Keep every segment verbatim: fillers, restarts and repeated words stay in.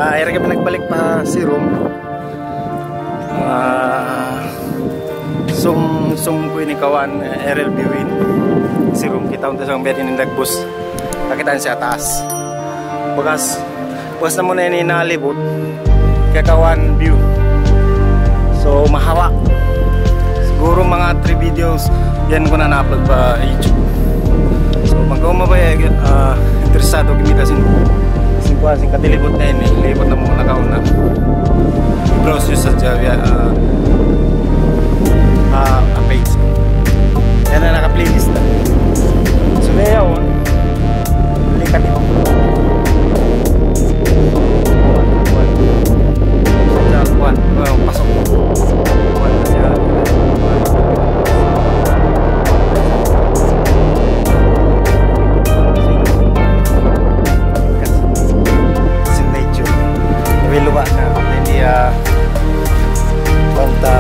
Ah, yari kami nagbalik pa Sirom. Ah, sum, sum ku ini kawan, eh, aerial view ini. Sirom, kitaun ta sa' biya' diin in dagbus. Kakitaan siya taas. Bakas, bakas namu' na ini nalibut. Kakawan view. So, mahaba'. Siguro manga three videos, yan ku na na-upload pa YouTube. So, pagka mabaya', ah, interesado kumita sin, sin kuwan, sin katilibut na ini, libut na muna kauna. Browse niyu sa Java, ah, ah, ah, page. Yan na, naka-playlist na. So, ngayon, balik ka dito. Kuwan, kuwan. Kuwan, pasok. Kuwan, siya. Signature. Nabiluwa na. Hindi, ah, bang ta,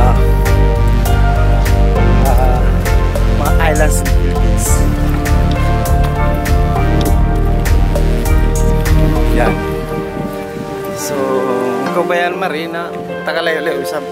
ah, mga islands in the Philippines. Yan. So, kabayan marina, takalayo-layo isab.